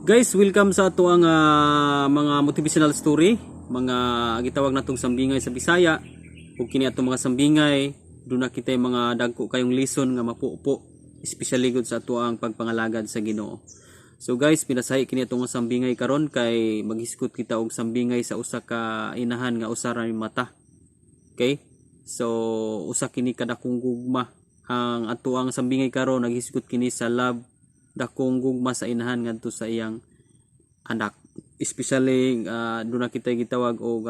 Guys, welcome sa ato ang mga motivational story, mga gitawag natong sambingay sa Bisaya. Ug kini atong mga sambingay, duna kitay mga dagko kayong lesson nga mapupo, especially gud sa ato ang pagpangalagad sa Ginoo. So guys, pinasahi kini atong mga sambingay karon kay maghisgot kita og sambingay sa usa ka inahan nga usa ra mata. Okay? So usa kini ka dakong gugma. Ang ato ang sambingay karon naghisgot kini sa love, dakong gugma sa inahan ngadto sa iyang anak. Especially doon na kita gitawag og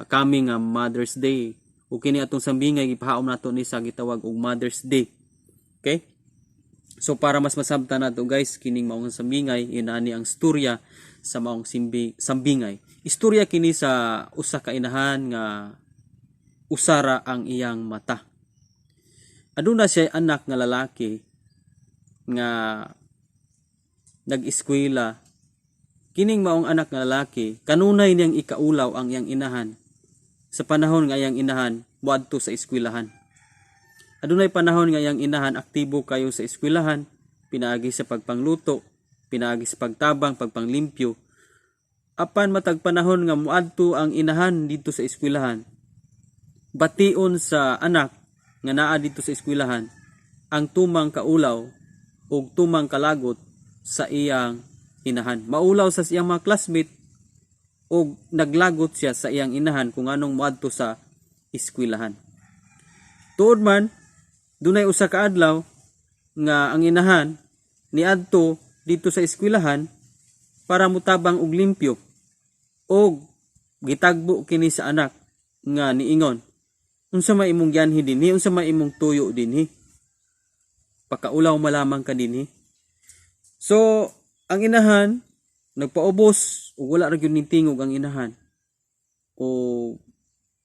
coming nga Mother's Day. Ug kini atong sambingay gipahaom nato ni sa gitawag og Mother's Day. Okay? So para mas masabtan nato, guys, kining maong sambingay, inaani ang istorya sa maong sambingay. Istorya kini sa usa ka inahan nga usara ang iyang mata. Aduna siya anak nga lalaki nga nag-eskwela. Kining maong anak nga lalaki, kanunay niyang ikaulaw ang iyang inahan sa panahon nga iyang inahan moadto sa eskwelahan. Adunay panahon nga iyang inahan aktibo kayo sa eskwelahan, pinaagi sa pagpangluto, pinaagi sa pagtabang, pagpanglimpyo. Apan matag panahon nga moadto ang inahan dito sa eskwelahan, bation sa anak nga naa dito sa eskwelahan ang tumang kaulaw ug tumang kalagot sa iyang inahan. Maulaw sa iyang mga classmate ug naglagot siya sa iyang inahan kung anong moadto sa eskwelahan. Tuod man, dunay usa ka adlaw nga ang inahan niadto dito sa eskwelahan para mutabang og limpyo og gitagbo kini sa anak nga niingon, "Unsa may imong gianhi dinhi? Unsa may imong tuyo dinhi? Pakaulaw malamang ka dinhi." So ang inahan nagpaubos ug wala ra gyud tingog ang inahan o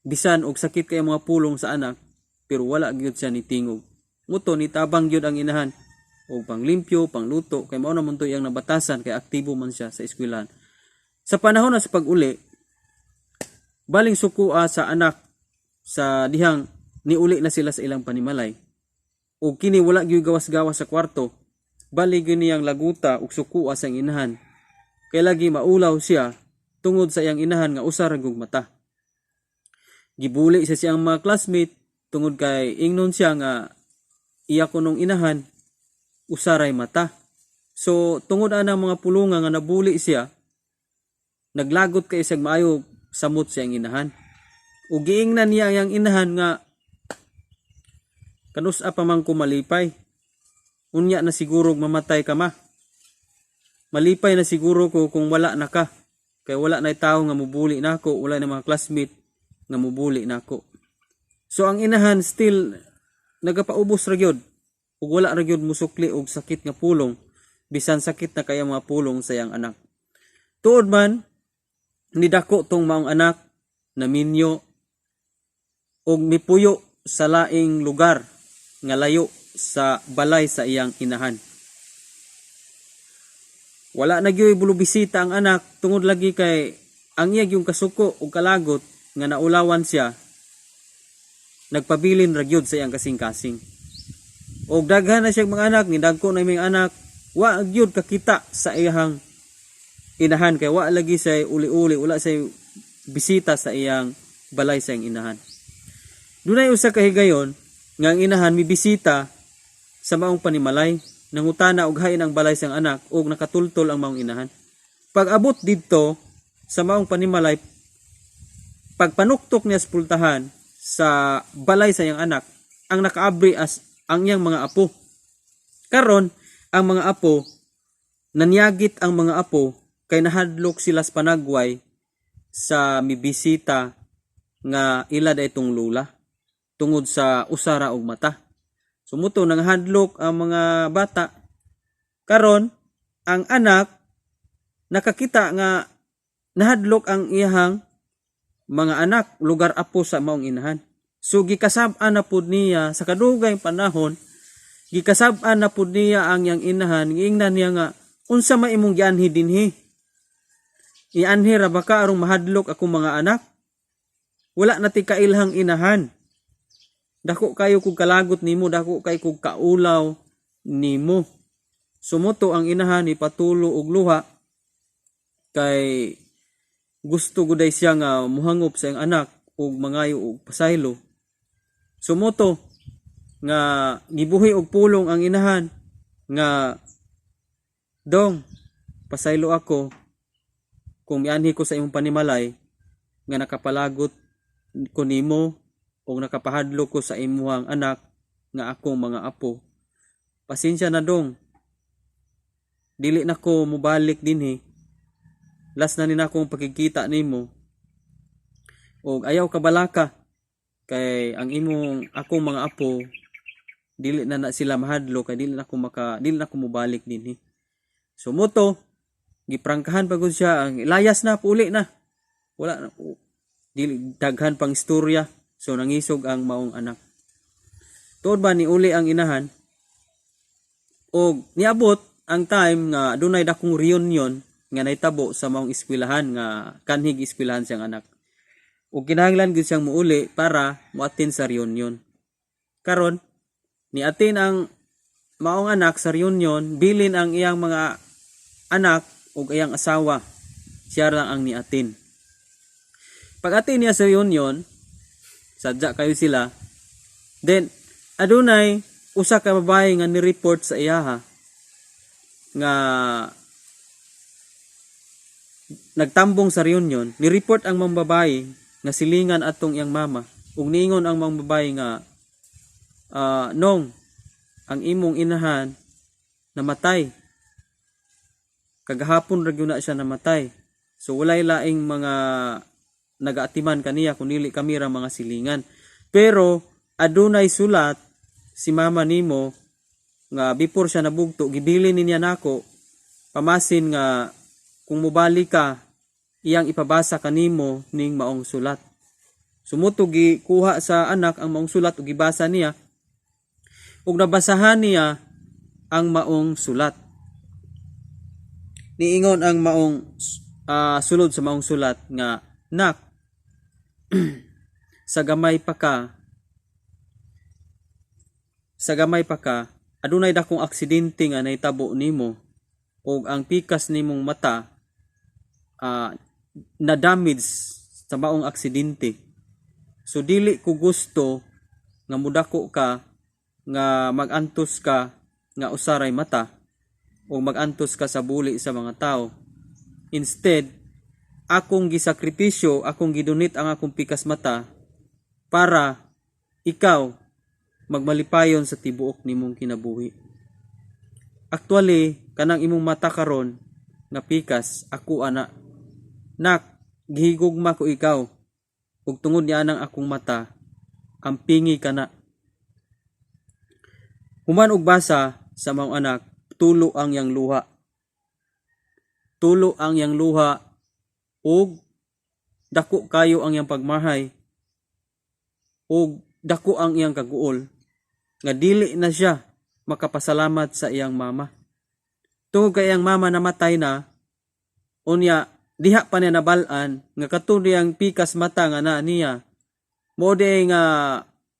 bisan og sakit kay mga pulong sa anak, pero wala gyud siya ni tingog. Muto nitabang gyud ang inahan og panglimpyo, pangluto, kay mao naman to iyang nabatasan kay aktibo man siya sa eskwelahan. Sa panahon na sa pag-uli, baling sukua sa anak sa dihang niuli na sila sa ilang panimalay ug kini wala gyud gawas-gawas sa kwarto, bali gyud niyang laguta ug sukua sa iyang inahan kay lagi maulaw siya tungod sa iyang inahan nga usa ra gyud mata. Gibuli sa siyang mga classmate tungod kay ingnon siya nga iya kunong inahan usa ray mata. So tungod ana mga pulunga nga nabuli siya, naglagot kay isag maayo samot sa iyang inahan. Ug giingnan niya ang iyang inahan nga, "Kanus-a pa man ko malipay? Unya na siguro mamatay ka, ma. Malipay na siguro ko kung wala na ka. Kay wala na tao nga mubuli nako, wala na mga classmate nga mubuli nako." So ang inahan still nagapaubos ra gyud ug wala ra gyud musukli og sakit nga pulong bisan sakit na kaya mga pulong sa iyang anak. Tuod man, nidako tong maong anak, naminyo og mipuyo sa laing lugar nga layo sa balay sa iyang inahan. Wala na gyud bulubisita ang anak tungod lagi kay ang iya gyung kasuko ug kalagot nga naulawan siya nagpabilin ra gyud sa iyang kasing-kasing. Og daghan na siya mga anak, nidagko na imong anak, wa gyud kakita sa iyang inahan kay wa lagi say uli-uli, wala say bisita sa iyang balay sa iyang inahan. Dunay usa ka higayon nga ang inahan mibisita sa maong panimalay, nangutana og hain ang balay sa anak ug nakatultol ang maong inahan. Pag abot didto sa maong panimalay, pagpanuktok niya sa pultahan sa balay sa iyang anak, ang nakaabri as ang iyang mga apo. Karon, ang mga apo, nanyagit ang mga apo kay nahadlok sila sa panagway sa mibisita nga ila da itong lula tungod sa usara og mata. Sumuto nangahadlok ang mga bata. Karon, ang anak nakakita nga nahadlok ang iyahang mga anak, lugar apo sa maong inahan. So gikasab-an na pud niya sa kadugay panahon, gikasab-an na pud niya ang iyang inahan, giingnan niya nga, "Unsa may imong gianhi dinhi? Ianhi ra ba ka aron mahadlok akong mga anak? Wala na ti kailhang inahan. Dako kayo kog kalagot nimo, dako kay kog kaulaw nimo." Sumuto ang inahan ni patulo og luha. Kay gusto guday siya nga muhangop sa iyang anak ug mangayo og pasaylo. So mao to nga gibuhi og pulong ang inahan nga, "Dong, pasaylo ako kung mianhi ko sa imong panimalay nga nakapalagot ko nimo o nakapahadlok ko sa imuhang anak nga akong mga apo. Pasensya na, dong. Dili na ko mobalik dinhi. Last na ni na akong pakigkita nimo. Og ayaw kabalaka kay ang imong akong mga apo, dili na na sila mahadlok kay dili na ko mobalik dinhi." So mao to giprangkahan pa gud siya ang layas na, puli na. Wala na, dili daghan pang istorya. So nangisog ang maong anak. Tuod ba, ni uli ang inahan og niabot ang time nga dunay dakong reunion nga nahitabo sa maong eskwelahan nga kanhig eskwelahan siyang anak. Ug kinahanglan gyud siyang muuli para moattend sa reunion. Karon, ni-attend ang maong anak sa reunion, bilin ang iyang mga anak ug iyang asawa. Siya lang ang ni-attend. Pag-attend niya sa reunion, sadya kayo sila. Then, adunay usa ka babae nga ni-report sa iyaha nga nagtambong sa reunion. Ni-report ang mga babae nga silingan atong iyang mama. Ug niingon ang mga babae nga, "Nong, ang imong inahan namatay. Kagahapon ra gyud na siya namatay." So walay laing mga nagaatiman kaniya kun dili kami ra mga silingan. Pero adunay sulat si mama nimo nga before siya nabugto, gibilin niya nako pamasin nga kung mobalik ka, iyang ipabasa kanimo ning maong sulat. So mao to gikuha sa anak ang maong sulat ug gibasa niya, ug nabasahan niya ang maong sulat. Niingon ang maong sulod sa maong sulat nga, "Nak, sa gamay pa ka, adunay dakong aksidente nga nahitabo nimo ug ang pikas nimong mata na damage sa maong aksidente. So dili ko gusto nga mudako ka nga magantos ka nga usaray mata o magantos ka sa buli sa mga tao. Instead, akong gisakripisyo, akong gidonate ang akong pikas mata para ikaw magmalipayon sa tibuok nimong kinabuhi. Actually, kanang imong mata karon nga pikas, ako ana. Nak, gihigugma ko ikaw. Ug tungod niya nang akong mata, ampingi ka na." Human og basa sa maong anak, tulo ang iyang luha. Tulo ang iyang luha ug dako kayo ang iyang pagmahay ug dako ang iyang kaguol nga dili na siya makapasalamat sa iyang mama. Tungod kay iyang mama namatay na, unya diha pa niya nabal-an nga kato diyang pikas mata nga naa niya, mao diay nga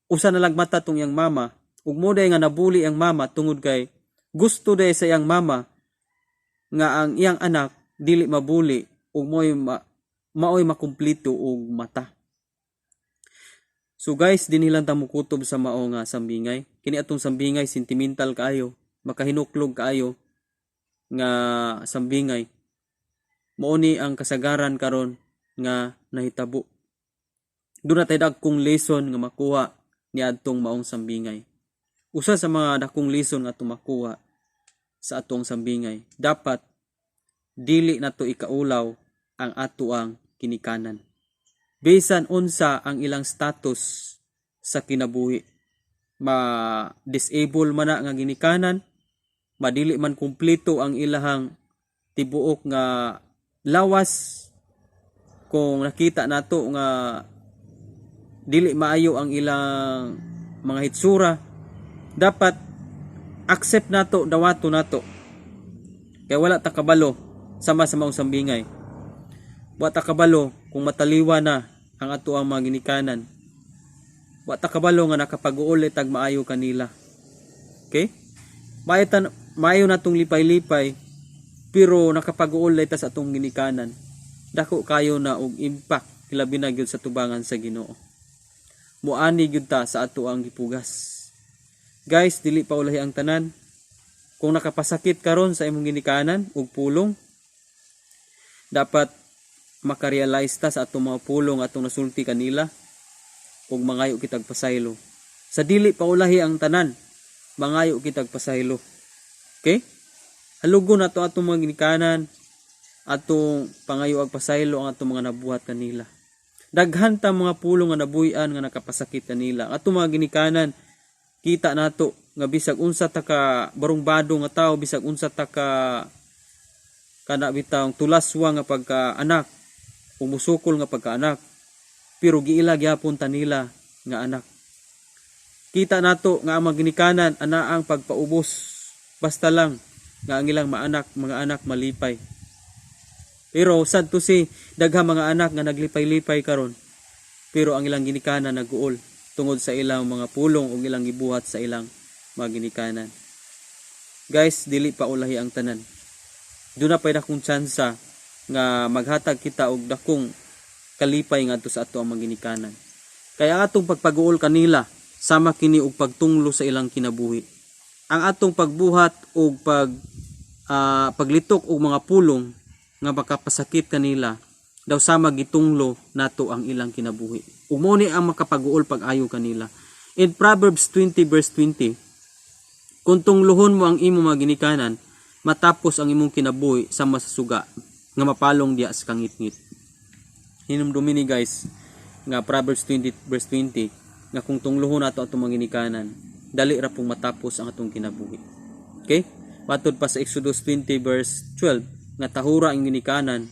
usa na lang mata tong iyang mama, ug mao diay nga nabuli ang mama tungod kay gusto diay sa iyang mama nga ang iyang anak dili mabuli ug maoy makumpleto og mata. So guys, dinhi lang ta mukutob sa mao nga sambingay. Kini atong sambingay sentimental kaayo, makahinuklog kaayo nga sambingay. Mao ni ang kasagaran karon nga nahitabo. Duna tay dagkong lesson nga makuha niadtong maong sambingay. Usa sa mga dakong lesson nga atong makuha sa atong sambingay, dapat dili nato ikaulaw ang atoang ginikanan. Bisan unsa ang ilang status sa kinabuhi. Ma disable man na nga ginikanan, madili man kumpleto ang ilahang tibuok nga lawas, kung nakita nato nga dili maayo ang ilang mga hitsura, dapat accept nato, dawato nato. Kay wala ta kabalo, sama sa maong sambingay. Wa ta kabalo kung mataliwa na ang ato ang mga ginikanan. Wa ta kabalo nga nakapag-uuli tag maayo kanila. Okay? Maayo, maayo natong lipay-lipay Pero nakapag-uol ta sa atong ginikanan. Dako kayo na og impact, hilabi na gyud sa tubangan sa Ginoo. Muani gyud ta sa ato ang gipugas. Guys, dili pa ulahi ang tanan. Kung nakapasakit karon sa imong ginikanan og pulong, dapat makarealize ta sa atong mga pulong atong nasulti kanila ug mangayo kitag pasaylo. Sa dili pa ulahi ang tanan, mangayo kitag pasaylo. Okay? Halugon nato atong mga ginikanan, atong pangayo ag pasaylo ang atong mga nabuhat kanila. Daghan ta mga pulong nga nabuy-an nga nakapasakit kanila. Atong mga ginikanan, kita nato nga bisag unsa ta ka barungbado nga tawo, bisag unsa ta ka kana bitawng tulaswa nga pagka anak, umusukol nga pagkaanak, pero giila gyapon ta nila nga anak. Kita nato nga ang mga ginikanan anaang pagpaubos, basta lang nga ang ilang maanak mga anak malipay. Pero sad to say, daghang mga anak nga naglipay-lipay karon, pero ang ilang ginikanan naguol tungod sa ilang mga pulong ug ilang gibuhat sa ilang mga ginikanan. Guys, dili pa ulahi ang tanan. Duna pay dakong tsansa nga maghatag kita og dakong kalipay ngadto sa ato ang mga ginikanan. Kaya ang atong pagpaguol kanila sama kini og pagtunglo sa ilang kinabuhi. Ang atong pagbuhat og paglitok og mga pulong nga makapasakit kanila daw sama gitunglo nato ang ilang kinabuhi. Ug mao ni ang makapaguol pag-ayo kanila. In Proverbs 20 verse 20, "Kung tungluhon mo ang imong mga ginikanan, matapos ang imong kinabuhi sama sa suga nga mapalong diya sa kangitngit." Hinumdumi ni, guys, nga Proverbs 20 verse 20 nga kung tungluhon nato atong mga ginikanan, dali ra pong matapos ang atong kinabuhi. Okay? Matod pa sa Exodus 20 verse 12 nga tahura ang ginikanan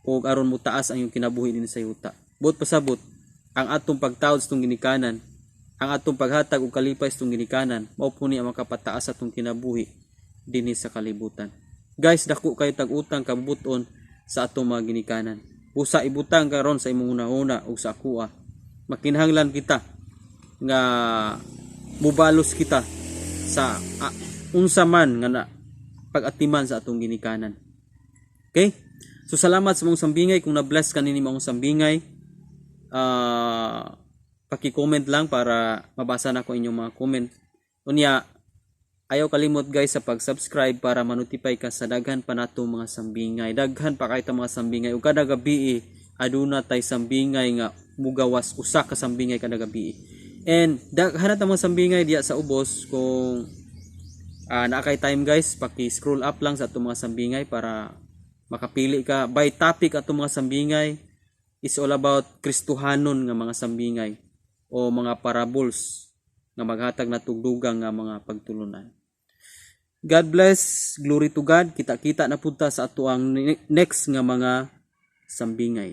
ug aron mo taas ang iyong kinabuhi din sa yuta. Buot pasabot, ang atong pagtawod sa atong ginikanan, ang atong paghatag og kalipay sa atong ginikanan, mao po ni ang makapataas sa atong kinabuhi dinhi sa kalibutan. Guys, dako kayo tag utang kabubuton sa atong mga ginikanan. Busa ibutang karon sa imong hunahuna ug sa akoa. Makinahanglan kita nga mubalos kita sa unsa man nga na pag-atiman sa atong ginikanan. Okay? So salamat sa mong sambingay. Kung na-bless ka nini mong sambingay, paki-comment lang para mabasa na ko inyong mga comment. Unya, ayaw kalimot, guys, sa pag-subscribe para ma-notify ka sa daghan pa nato mga sambingay. Daghan pa kay ta mga sambingay. Ug kada gabi aduna tay sambingay nga mugawas usa ka sambingay kada gabi. And daghan na ta mga sambingay diya sa ubos. Kung naa kay time, guys, paki-scroll up lang sa atong mga sambingay para makapili ka by topic. Atong mga sambingay is all about Kristohanon nga mga sambingay o mga parables nga maghatag na tugdugang nga mga pagtulunan. God bless, glory to God. Kita-kita na punta sa ato ang next nga mga sambingay.